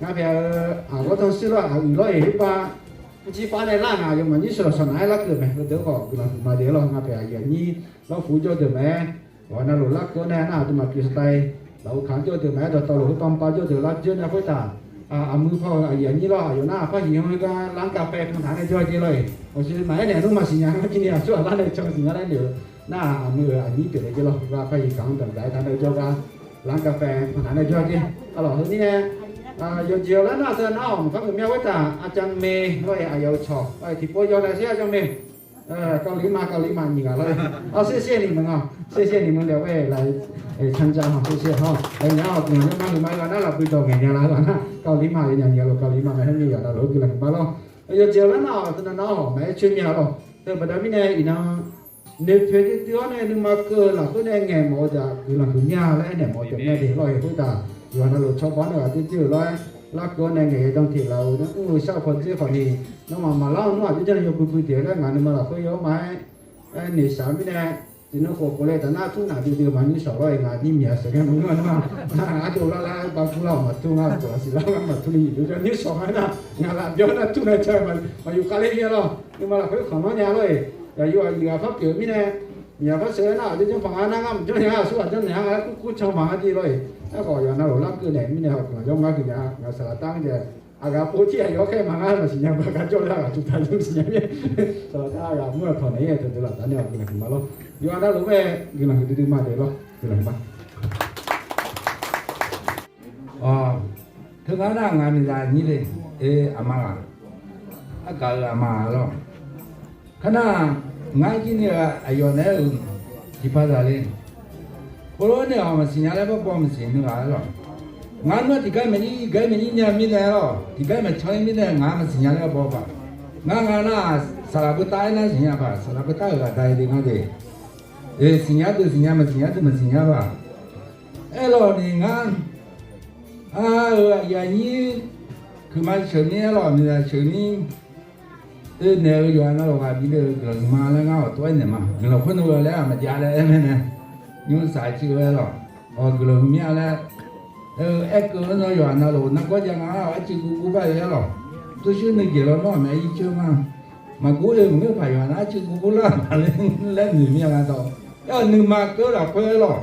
ngar pyaeq-eu aqgawr tanrshuir lawr-aq, aqyuif lawr-eq, khoerpav mrjir pav nae lar ngaq yawmaf nyir sheuq shawq nav-aer larkeuv mae. Heudeuq khawf guiqlanq huiq ma de lawr. Ngar pyaeq aqyuif aqnyir lawrfu jawr deuq mae-aer, ghawq navluf larkeuv-awr nae nar aqduimaf pyeuf saqdai, lafov kaq-anr jawr deuq mae-aer dawqtawvluf khoerpav pav jawr deuq lar jeur nae khoertav, aqmuiq paw-euq aqyuif aqnyir lawr, aqyawf nar aqpar hiq-anr gar ร้านกาแฟ panqtaq nae jawr-a jer lawr-eq. Awqshoe maqaer naeq nmr maqsiq nya ngar jir ni aqsur aqlar nae can siq nga laer noeq-eu nar, aqmuiq-euq aqnyir pyeuf nae jer lawr. Aqpar hiq kaq-anr danqdzaq-aer taq nae jawr gar ร้านกาแฟ panqtaq nae jawr-a jer. Arlawq heu mirnae, yawqjeq-awq laer nar teu nar-awq mqpar geuf mir-a khoertav, อาจารย์เมย์ lawr-eq, aqyawf-euq cawq lawr-eq, tiqpov yaw nae sher อาจารย์เมย์ kali ma kali ma nyiq ghaq lawr-eq. 谢谢你们 lawr, 谢谢你们两位来参加 ha, 谢谢 ha. Nar-awq guiqlanq zawr ma-aer huiqma-eu ghaq nar lafbui dawq ngaeq nya la-eu ghaq nar kali ma, yawnyaf nyiq ghaq lawr kali ma mae. Heu ni yawqha navluf-eu guiqlanq huiqma lawr. Yawqjeq-awq laer nar-awq teu nar nar-awq maqaer coer mir-a lawr. Teubaqda mirnae iqnan noeqpoeq duidui-awr nae nuima keuv-eu lafkhoer nae ngaeq mawf-eu deuq-aq guiqlanq huiq mir-a laer aernaeq mawf-eu taef mir-a de lawr-eq. Khoertav yawqha navluf cawba-awr nae ghaq dzoer dzoer-euq lawr-aer, larkeuv-awr nae ngaeq ya dan teq laf-euq nae mr-eu shar-eu pawdzer khawf ni, nawmaf maqlar-awr nmr aqjox janr nae yawbui bui deuq laer ngaq nuima lafkhoer yaw-awr ma-aer, aer noeqshaq-eu mirnae, tiqnan khof khof le taf nar tmr naq duidui maqnyir shawq lawr-eq. Ngaq nyir myaq sheuq ngae maqngeur-a nar, ardov lar lar-aer bav gur lar-awq maqtur ngar, khof laf siq lar-aer maqtur ni yuf jawr nyir shawq nga nar, ngaq laf byanr nar tmr nae ca maqyuf khavler mir-a lawr. Nuima lafkhoer khanqlanr nya lawr-eq. Yaqyo aqyuif ghaq par pyeuf-eu mirnae, myaq par sheuq-aer nar aqjox janr panq nga nar ngar maqjanr nya-a, aqsur ghaq janr naeq-a laer kurkur can maqnga jir lawr-eq. Aerkhawf yawqha navluf larkeuv naeq mirnae hawq guiqlanq zawr ma-aer huiqnya. Ngaq saqlaq tar-anr jae aqghaq pov tir aqyawf-anr khaer maqnga maqsiq nya ba gar jawr lar ghaq cuq ta yawr maqsiq nya mir. Saqlaq tar ghaq mur-aq tawq naeq-ir-aer teu deuq laf taf nae-awq guiqlanq huiqma lawr. Yawqha navluf-aer guiqlanq huiqdui dui ma de lawr, guiqlanq huiqma. Teu ngar nar ngaq miqzaq nyir le, aqma ghaq. Argaq-euq aqma lawr. Kar nar, ngar jir ni-eu aqyawf naeq-aer-euq tiqpavzaq le. Khoerlof nae-awq maqsiq nya laer barbaw maqsiq nuighaq-aer lawq. Ngar nar tiqgar maqnyir, iqgar maqnyir nya mirnae lawq, tiqgar maqcan-ir mirnae ngaq maqsiq nya laer baw paq. Ngar nga nar, saqlaq beutar-aer nar siqnya paq, saqlaq beutar-euq aqda de ngar de. Siqnya deuq siqnya, maqsiq nya deuq maqsiq nya paq. Aerlawq ni ngar, a-euq aqyuif aqnyir, kuiqma sheuq mir-aer lawq, miqzaq sheuq mir. Oe naeq-eu yawqha navluf ghaq bile-eu guiqlanq huiqma laer ngar awq tov-aer naeq ma. Guiqlanq khoer nov-eu laer-aq maqjav laer aer mae nae, nymr saq-aer civ-eu aer lawq. Awq guiqlanq huiqmya laer, aer-eu aerkeuv-anr naw yawqha navluf nargawr jav nga-awr arcuiv guvgur bar-eu aer lawq. Tov shuir nuijeq lawnmr-aq mae irceur ma. Maqgor oe maqngeur paq yawqha nar arcuiv guvgur lar-aq ma laer noeq mir-a nga dawq. Aer-awq nuima keuv lafkhoer aer lawq.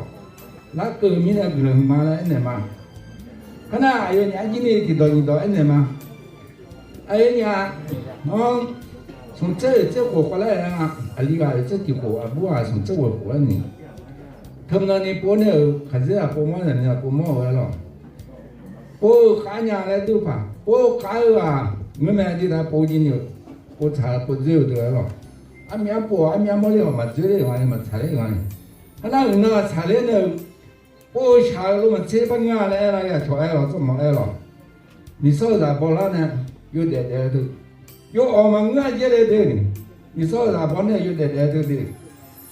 Larkeuv mirnae guiqlanq huiqma laer aernaeq ma. Kar nar aqyawfnyaf-aer jir ni tiqdawq nyiqdawq aernaeq ma. Aqyawfnyaf, anr, smq tser oeq tser khof khavlar-aer nga. Aqli ghaq oeq tser tiq khof, aqbur ghaq smq tser ghoeq khof-aer ni. Teunan ni pov nae-euq khaqdzerzaq pov mawr, zaqmiqzaq pov mawr-eu aer lawq. Pov-eu khav nya laer dur paq, pov-eu khav-eu ghaq ngeurmae aqdui da pov jir ni-eu, pov tsaq pov dzoer-eu deuq aer lawq. Armyav pov-awq, armyav mawrler-awq, maqdzoer ler-euq nga ni, maqtsaq ler-euq nga ni. Aernar uiqnan tsaqler nae-euq, pov-eu shaq-eu lomaf tser par ngar laer aer lar-a cawq aer lawq, tsawrmawq aer lawq. Miqsawr-euq zaq bawlar nae yawdaef daef-eu deuq, yawawq maqngeur-a jaer le deuq, miqsawr-euq zaq bawlar nae yawdaef daef-eu deuq,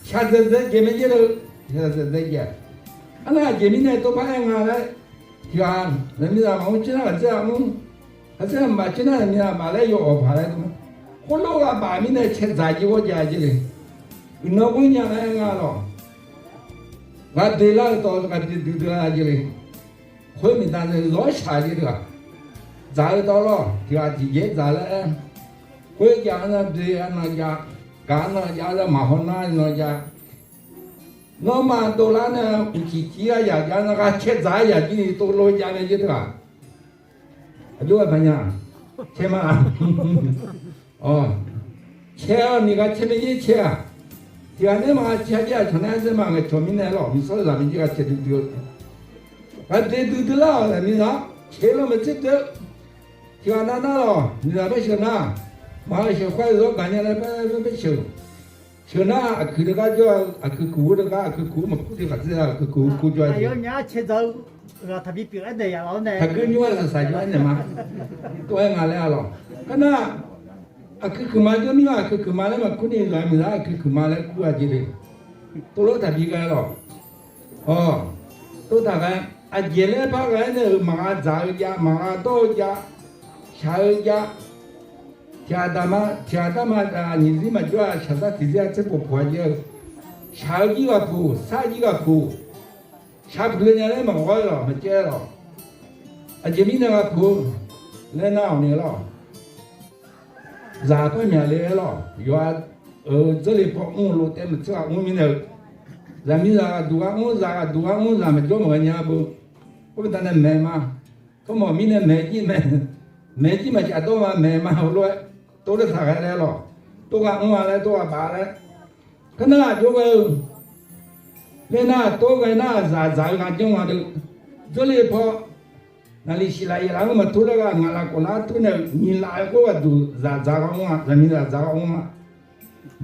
shaqdzaeq dzaeq jaeq mae jaer le, shaqdzaeq dzaeq jaeq. Aernar aqjeq mirnae tov par aer nga laer, tiqghaq zaqmiqzaq maqmr tser nar ghaqtser-a mr, ghaqtser maqmr tser nar zaqmiqzaq maqmr laer yawawq paq laer dm. Khoerlof ghaq baf mirnae cae dzaq jir ghawr jav jaer le. Uiqnan ghoer nya laer aer nga lawq. Ghaq doeq lar-eu tawv ghaq doeq duidui lar jaer le. Khoer miqdaq nae zawr shaq jaer deuq-aq, dzaq-eu tawv lawr tiqghaq tiqjaer dzaq laer aer. Khoerjav arnan doe arnan jav, gaq arnan jav laer maqhaw nar nan jav. Nawmaf dovlar nae uqcif cir-ar yaq jav nar ghaq cae dzaq-ar yaq jir ni tov lof jav nae jaer deuq-aq, aqjox-aer baqnya, cae ma. Awq, cae-awq ni ghaq cae mae jaer cae-aq, tiqghaq nae ma cae jaer-aq cawq nae-aer dzer ma ngaeqcawq mirnae lawq, miqsawr zaq maqjir ghaq cae duidui-eu. Ghaq doeq duidui lar-awq zaqmiqzaq, cae lawr maqtser deuq. Tiqghaq nav nar lawq, miqzaq par sheuq nar, maqghaq sheuq khar-eu zawr gaqnya laer par par sheuq. Sheuq nar aqkuiq deuq gar jawr-eu, aqkuiq kuq-eu deuq gar, aqkuiq kuq-eu maqkur tiqghaq dzer-a, aqkuiq kuq-eu kur jawr-a jeq. Taqguir nymr-aer saqsaq jawr-aer naeq ma. Tov-aer nga laer-a lawq. Kar nar, aqkuiq kuiq ma jawr mir-a, aqkuiq kuiq ma laer maqkur ni zaq miqzaq aqkuiq kuiq ma laer kur-a jeq le. Tov lof taqbi ghae lawq. Awq, tov taq ghae. Aqjeq laer par ghae-aer nae-euq maqgha dzaq-eu jav, maqgha dawr-eu jav, shaq-eu jav. Tiqghaq daqma, tiqghaq darma nyiq zir maqjawr-a, shaqzar tiqzir-a tser poq poq-a jav-eu. Shaq-eu jir ghaq puq, sar jir ghaq puq. Shaq puq le nya laer maqghawr-aer lawq, maqcaev-aer lawq. Aqjeq mirnae ghaq puq-eu laer nar-awq ni lawq. Zaq par myaqle-aer lawq, yawqha-euq dzarle paw mr-eu lof taev maqtsir ghaq mr mirnae-eu, zaqmiqzaq ghaqduq ghaq mr, zaq ghaqduq ghaq mr, zaq maqjawr maqghae nya beu. Khoermirnae maeq ma. Tsawrmawq mirnae maeq jir mae, maeq jir maqcaf dawr ma maeq ma heulof-aer, tov lar taq ghae laer lawq, tov ghaq mr-a laer, tov ghaq baf laer. Kar nar aqjox ghae-eu laer nar, tov ghae nar zaq zaq-eu ghaq janr nga deuq, dzarle paw naqliq siqlaq yaeqlaf-anr maqtur laer ghaq ngaqlaf khoflar tur nae-euq nyiq laf-aer khoer ghaqduq zaq dzaq ghaq mr-a, zaqmiqzaq dzaq ghaq mr-a.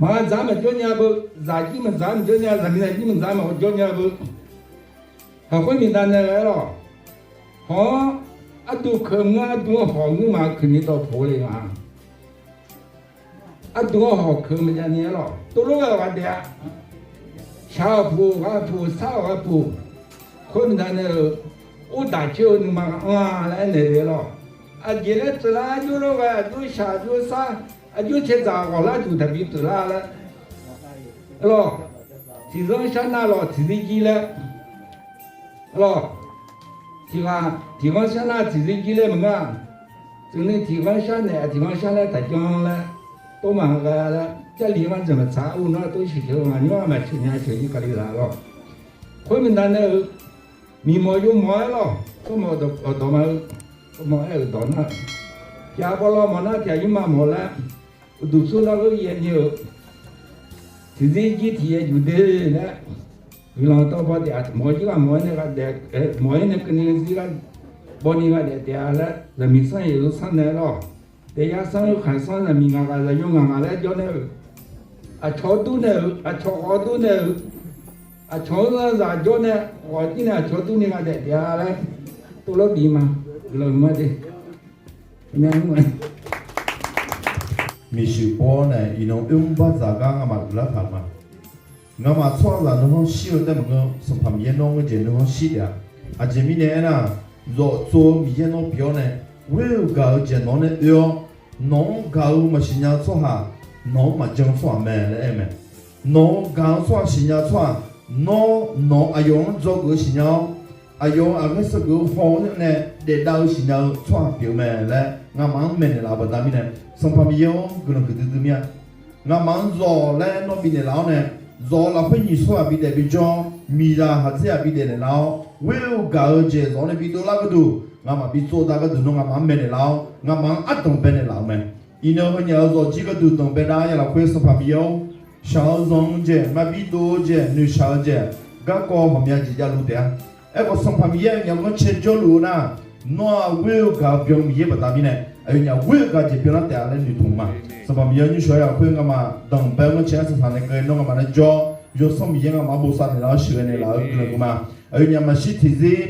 Maqdzaq maqjawr nya beu, zaq jir maqdzaq maqjawr nya, zaqmiqzaq jir maqdzaq maqjawr nya beu. Haq khoer miqdaq nae ghae-aer lawq. Hawq-anr arduq keuq ngeur, arduq-anr hawq ngeur ma keuq ni dawqpoq le nga. Arduq-anr hawq keuq maqjav ni-aer lawq, tov lof ghae-awq ghaq daef-a. Shaq-awq puq, ghaq puq, sar-awq ghaq puq. Khoer miqdaq nae-euq, or daq coer-eu nuima ghaq anr-a laer aernaeq le lawq. Aqjeq laer teular, arjox lof ghae, arjox shaq, arjox sar, arjox cae dzaq ghawq lar duq taqbi teular laer. Aer lawq, tiqzanr shar nar lawq tiqzir jir laer. Aer lawq, tiqghaq tiqghanr shar nar tiqzir jir laer maqngeur-a. Teuqni tiqghanr shar naeq-a tiqghanr shar laer taqjanr laer, tov maqghae laer, Jarlif-anr janq maqtsaq-a, uvnar tov sheuqsheuq-eu ngaq nymr-aq maqsheuq nya sheuq jir kalizaq lawq. Khoer miqdaq nae-euq, miqmawf yawmawf-aer lawq, tsawrmawf dawqdawq ma-eu, tsawrmawf aer-euq dawq nar, tiq ghaq bawlaw mawf nar tiq ghaq yurma mawf laer, uqduq tsawrlar ghoer yaev ni-euq, tiqzir jir tiq yaev juq de laer, guiqlanq tawv baw taef-a, mawf-ir ghaq mawf-aer nae gha daef, mawf-ir nae keuvni zir ghaq bawni gha daef taef-a laer, zaqmiq sanr yaeq zanr sanr nae lawq. Daefyar sanr-eu khanqsanr zaqmiq ngaq ghaq zaqyo ngaq ngaq laer jawr nae-euq, aqcawq-anr dur nae-euq, aqcawq ghawq dur nae-euq, aqcawq-anr zaqzaq jawr nae ghawq jir nae aqcawq-anr dur ni nga daef daef-a laer tov lawr bif ma. Guiqlanq ma de. Maeqshi pov-awr nae iqnan oermr bardzaq gar ngamaf uiqlar taq-euq ma. Ngamaf tsawrhaqzaq nuikhanr shir-eu taef maqngeur, Sanqpaq Miqyaer nawr ngeur jeq nuikhanr shir taef-a. Aqjeq mirnae aernar, zawf tsov-eu Miqyaer nawr pyeuf-awr nae, ghoer-eu gaq-eu jeq nawq-anr nae oe-awr, nawq-anr gaq-eu maqsiq nya-eu tsawrhaq, nawq-anr maqjan-eu tsawrhaq mae laer aer-eu mae. Nawq-eu gaq-eu tsawrhaq siqnya-eu tsawrhaq, nawr nawq-eu aqyawf-anr dzawgeuf-eu siqnya-awr, aqyawf-euq aqghaer sheuqgeuf-eu haw-awr nae daefdav-eu siqnya-eu tsawrhaq pyeuf-eu mae laer ngamaf-anr maeqnaeq laf-eu baqda mirnae, Sanqpaq Miqyaer-anr guiqlanq huiqdui dui mir-a. Ngamaf-anr zawq laer nawr bifnaeq laf-awr nae, zawq-eu lafkhoer nyiq tsawrhaq bidaef bijawr, miqzaq haqdzer-aq bidaef naeqlaf-awr, ghoer-eu gaq-eu jeq zawq-awr nae bidov lar gharduq, ngamaf bitsov dav gharduq nawr ngamaf-anr maeqnaeq laf-awr, ngamaf-anr ardanq baenaeq laf-eu mae. Iqnan heunyaf-euq zawqjir gharduq danqbae nar ya lafkhoer Sanqpaq Miqyaer-or, shaq-eu zanq-eu jeq, maqbi dov-eu jeq, noeqshaq-eu jeq, garkawv ghawqmya jeq javluf taef-a. Aerkhawf Sanqpaq Miqyaer aqyawfnyaf-anr ghanrcae jawrluf-eu nar, nawr-aq ghoer-eu gaq-eu byan Miqyaer baqda mirnae, aqyawfnyaf ghoer-eu gaq jeq byanlar taef-a laer noeqtmq ma. Sanqpaq Miqyaer nymrshawr ya lafkhoer ngamaf danqbae-eu ghanrcae arsaq saq nae keuvni nawr ngamaf nae jawr, Yawsanr Miqyaer ngamaf-anr bosav naeqlaf-awr sheuqghae naeqlaf-eu guiqlanq ma. Aqyawfnyaf maqshir tiqzir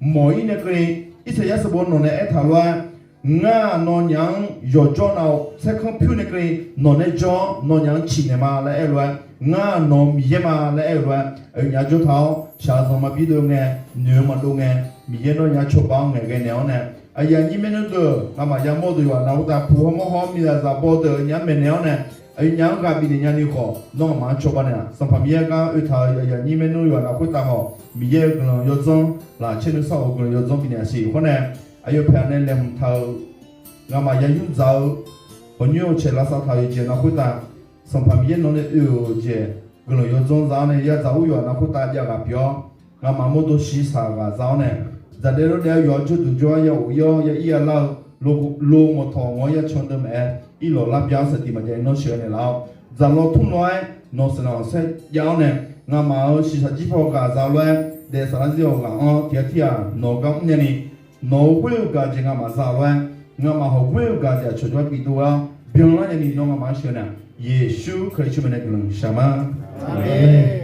mawq-ir nae keuvni, Irsaqyar sanqbof nawq nae aertaq lof-aer, Ngar-aq nawnyaf-anr yawqjawr nav-awr tsaerkanr pyur nae keuvni nawq nae jawr-awr nawnyaf-anr ciqnaeq ma laer aer-eu lof-aer, Ngar-aq nawq-eu Miqyaer ma laer aer-eu lof-aer, aqyawfnyaf jawr taq-awr shaq-eu zanq maqbi dov ngae, noeq-eu maqdov ngae, Miqyaer nawnyaf-anr cawba-awr ngaeqghae naeq-awr nae, aqyuif aqnyir maernmr deuq ngamaf yamawr-eu deuq yawqha naqkhoertav puq hawmawr hawr-awr miqzaq zaq baw deuq aqyawfnyaf-anr maeqnaeq-awr nae, aqyawfnyaf-anr ghaq bifnaeq nyani khawf nawr ngamaf-anr cawba naeq-a. Sanqpaq Miqyaer gar oetaq-euq aqyuif aqnyir maernmr yawqha naqkhoertav khawf Miqyaer-euq guiqlanq yawdzanr laqcaer nuisar-euq guiqlanq yawdzanr bifnaeq-a siq khoer nae, aqyawf pyaeq nae laeqhmq taq-euq ngamaf ya yur dzaq-eu hawqnyoer hawqcaeq lavsav taq-euq jeq naqkhoertav, Sanqpaq Miqyaer nawr nae oe-euq jeq guiqlanq yawdzanr za-awr nae yadzaq ur yawqha naqkhoertav jav ghaq pyeuf-awr, ngamaf mawrdo shiqshaq ghaq za-awr nae, dzaqdaev lawrdaev-awr yawqha jawrduq jawr-aer ya of-ir-awr ya ir ya lar-eu, lo ngawqtawq ngawq-awr ya can deuq maqaer, irlawq lar bya-awr saqtiq maqjav-ir nawr sheuqghae naeqlaf-awr, dzaqlaw tmrlaw-aer nawq sanqlanq saer jav-awr nae, ngamaf-euq shiqshaq jir paw ghaq za-eu lof-aer daef saflar zir-awq ghaq-anr tiqghaq tirghaq nawq-eu gar mrnya ni, nawq-eu ghoer-eu gaq jeq ngamaf za-eu lof-aer, ngamaf hawq ghoer-eu gaq jeq aqcawq jawr bidov-awr byanlar nyani nawr ngamaf-anr sheuqghae naeq, Yeqsur Kali tsawrmyanr nae guiqlanq shaq ma. Aqmeq.